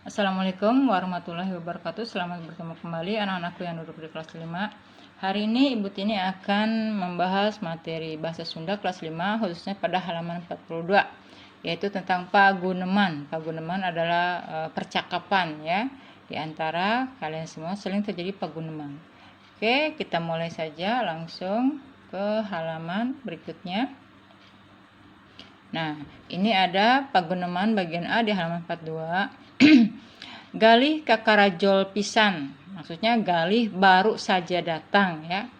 Assalamualaikum warahmatullahi wabarakatuh. Selamat bertemu kembali anak-anakku yang duduk di kelas 5. Hari ini Ibu Tini akan membahas materi Bahasa Sunda kelas 5 khususnya pada halaman 42, yaitu tentang paguneman. Paguneman adalah percakapan ya, di antara kalian semua sering terjadi paguneman. Oke, kita mulai saja langsung ke halaman berikutnya. Nah, ini ada paguneman bagian A di halaman 42. Galih kakarajol pisan. Maksudnya Galih baru saja datang ya.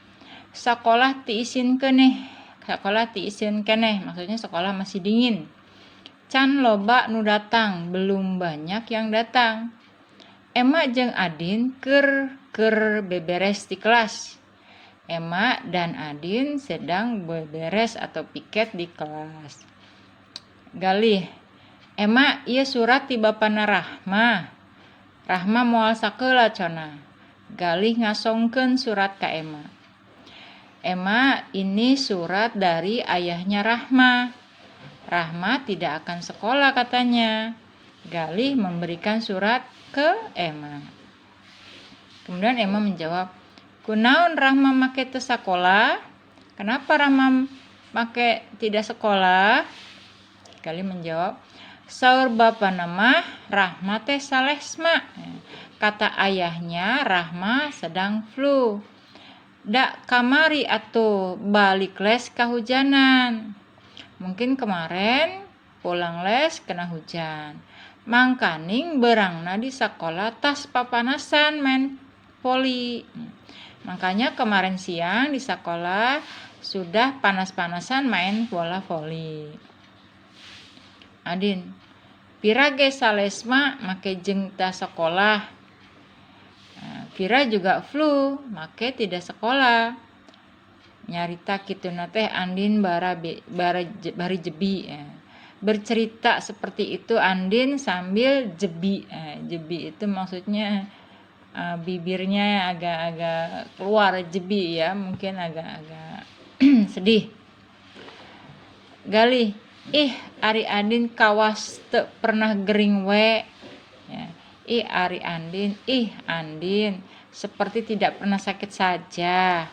Sekolah tiisin keneh. Sekolah tiisin keneh. Maksudnya sekolah masih dingin. Can loba nu datang, belum banyak yang datang. Emma jeung Adin keur keur beberes di kelas. Emma dan Adin sedang beberes atau piket di kelas. Galih, Emma, ieu surat ti bapana Rahma. Rahma moal sakeula cenah. Galih ngasongkeun surat ka Emma. Emma, ini surat dari ayahnya Rahma. Rahma tidak akan sekolah katanya. Galih memberikan surat ke Emma. Kemudian Emma menjawab, "Kunaon Rahma make teu sakola?" Kenapa Rahma make tidak sekolah? Galih menjawab, "Saur bapana mah Rahma teh salesma." Kata ayahnya Rahma sedang flu. Da kamari atuh balik les kahujanan. Mungkin kemarin pulang les kena hujan. Mangkaning beurangna di sekolah tas papanasan main voli. Makanya kemarin siang di sekolah sudah panas-panasan main bola voli. Adin, Pira ge salesma make jeung teu sekolah. Nah, Vira juga flu, make tidak sekolah. Nyarita kituna teh Andin bara bara bari jebi ya. Bercerita seperti itu Andin sambil jebi. Jebi itu maksudnya bibirnya agak-agak keluar, jebi ya, mungkin agak-agak sedih. Galih, ih ari Andin kawas teu pernah gering we ya. Ih ari Andin, ih Andin seperti tidak pernah sakit saja.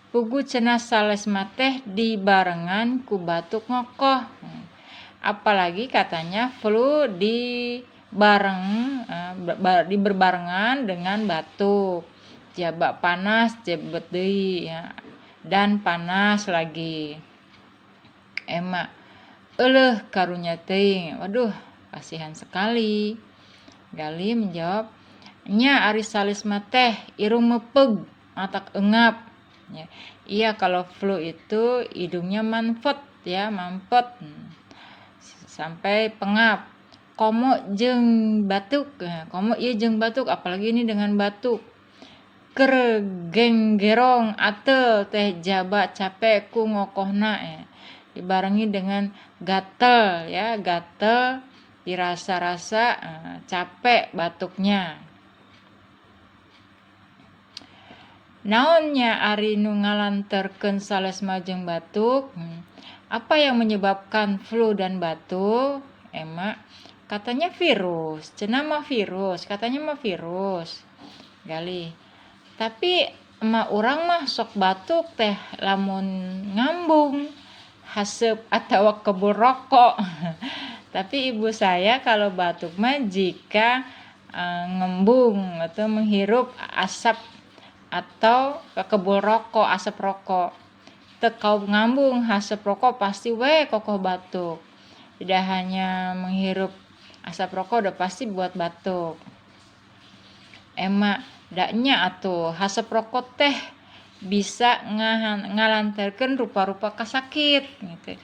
Puguh cenah salesma teh dibarengan ku batuk ngokoh. Apalagi katanya flu di bareng di berbarengan dengan batuk. Jaba panas jebet deui ya, dan panas lagi. Emma, euleuh karunya teuing. Waduh, kasihan sekali. Galih menjawab, nya ari salesma teh irung mepeug, matak engap. Ya. Iya, kalau flu itu hidungnya mampet ya, mampet sampai pengap. Komo jeung batuk, ya, komo ieu jeung batuk, apalagi ini dengan batuk. Keur genggerong atel teh jaba capek ku ngokohna ya. Dibarengi dengan gatel ya, gatel dirasa-rasa capek batuknya. Naonnya ari nu ngalanterkeun salesma jeung batuk? Apa yang menyebabkan flu dan batuk? Emma, katanya virus. Cenah mah virus, katanya mah virus. Galih. Tapi emak urang mah sok batuk teh lamun ngambung, haseup atau kebul rokok. Tapi ibu saya kalau batuk mah jika ngembung atau menghirup asap atau kebul rokok, asap rokok. Teu kaop ngambung haseup rokok pasti we kokoh batuk. Tidak hanya menghirup asap rokok udah pasti buat batuk. Emma, da nya atuh haseup rokok teh bisa ngalantarkeun rupa-rupa kasakit gitu.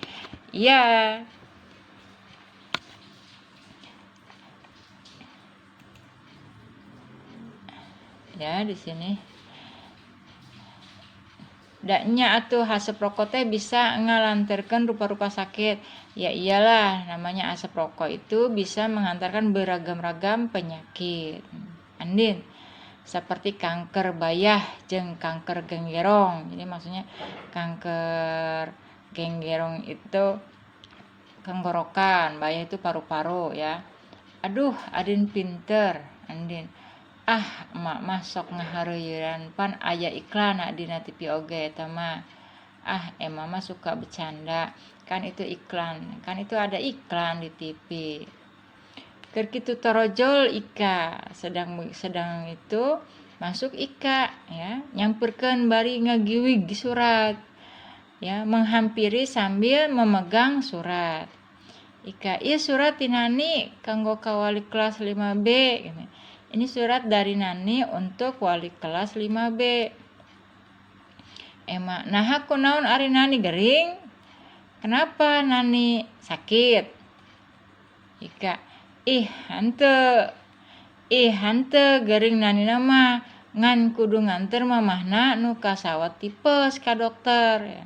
Iya. Ya, di sini. Da nya atuh haseup rokok teh bisa ngalantarkeun rupa-rupa sakit. Ya iyalah, namanya asap rokok itu bisa menghantarkan beragam-ragam penyakit. Andin, seperti kanker bayah jeung kanker genggerong. Jadi maksudnya kanker genggerong itu tenggorokan, bayah itu paru-paru ya. Aduh, Adin pinter. Andin, ah, emak mah sok ngahareuyeun, pan aya iklan dina TV oge eta mah. Ah, emak mah suka bercanda, kan itu iklan, kan itu ada iklan di TV. Keur kitu torojol Ika, sedang sedang itu masuk Ika ya, nyamperkeun bari ngagiwig surat ya, menghampiri sambil memegang surat. Ika, "Ieu surat ti Nani kanggo ka wali kelas 5B." Ini surat dari Nani untuk wali kelas 5B. Ema, "Naha, kunaon ari Nani gering? Kenapa Nani sakit?" Ika, "Ih, henteu. Ih, henteu gering Nani mah, ngan kudu nganter mamahna nu kasawat tipes ka dokter." Ya.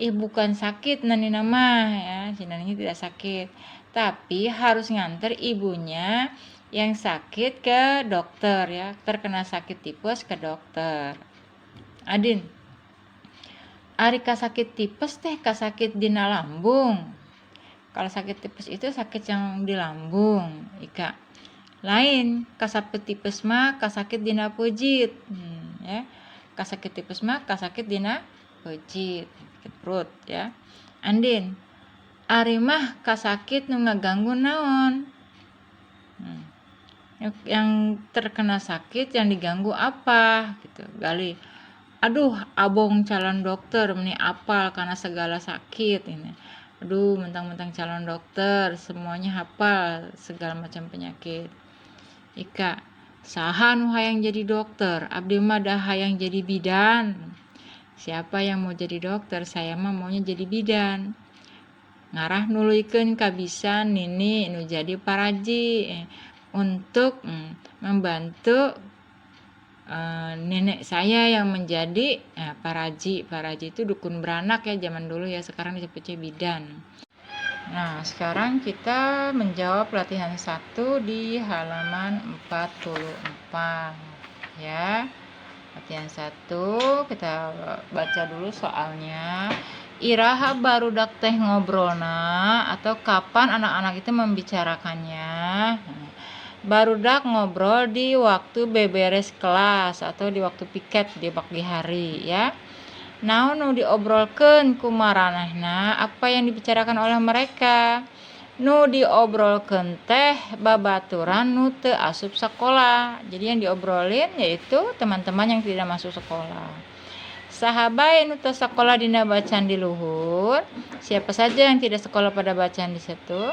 Ih, bukan sakit Nani mah ya, si Nani tidak sakit. Tapi harus nganter ibunya yang sakit ke dokter ya, terkena sakit tipes ke dokter. Adin, "Ari kasakit tipes teh kasakit dina lambung?" Kalau sakit tipes itu sakit yang di lambung. Ika, "Lain, kasakit tipes mah kasakit dina peuncit." Ya. Kasakit tipes mah kasakit dina peuncit, sakit perut ya. Andin, "Ari mah kasakit nu ngaganggu naon?" Yang terkena sakit yang diganggu apa gitu. Gali, "Aduh, abong calon dokter meni apal kana segala sakit ini." Aduh, mentang-mentang calon dokter semuanya hafal segala macam penyakit. Ika, "Saha nu hayang jadi dokter? Abdi mah dah hayang jadi bidan." Siapa yang mau jadi dokter? Saya mah maunya jadi bidan. Ngarah nuluykeun kabisan nini nu jadi paraji, untuk membantu nenek saya yang menjadi paraji. Paraji itu dukun beranak ya zaman dulu ya, sekarang disebutnya bidan. Nah, sekarang kita menjawab latihan 1 di halaman 44 ya. Latihan 1, kita baca dulu soalnya. Iraha barudak teh ngobrolna, atau kapan anak-anak itu membicarakannya? Barudak ngobrol di waktu beberes kelas atau di waktu piket di pagi hari ya. Naon nu diobrolkeun ku maranehna? Apa yang dibicarakan oleh mereka? Nu diobrolkeun teh babaturan nu teu asup sekolah. Jadi yang diobrolin yaitu teman-teman yang tidak masuk sekolah. Saha bae nu teu sekolah dina bacaan di luhur? Siapa saja yang tidak sekolah pada bacaan di situ?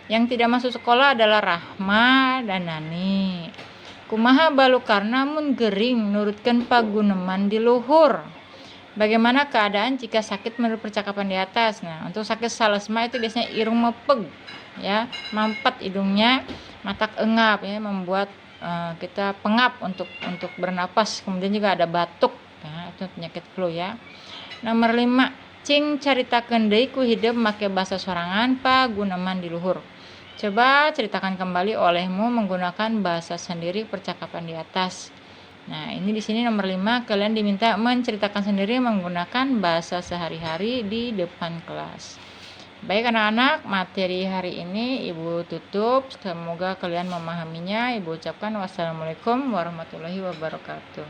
Yang tidak masuk sekolah adalah Rahma dan Nani. Kumaha balukarna mun gering nurutkeun paguneman di luhur? Bagaimana keadaan jika sakit menurut percakapan di atas? Nah, untuk sakit salesma itu biasanya irung mepeg ya, mampet hidungnya, matak engap ya, membuat kita pengap untuk bernapas. Kemudian juga ada batuk ya, itu penyakit flu ya. Nomor 5, cing caritakeun deui ku hidep make bahasa sorangan paguneman di luhur. Coba ceritakan kembali olehmu menggunakan bahasa sendiri percakapan di atas. Nah, ini di sini nomor 5, kalian diminta menceritakan sendiri menggunakan bahasa sehari-hari di depan kelas. Baik anak-anak, materi hari ini Ibu tutup. Semoga kalian memahaminya. Ibu ucapkan wassalamualaikum warahmatullahi wabarakatuh.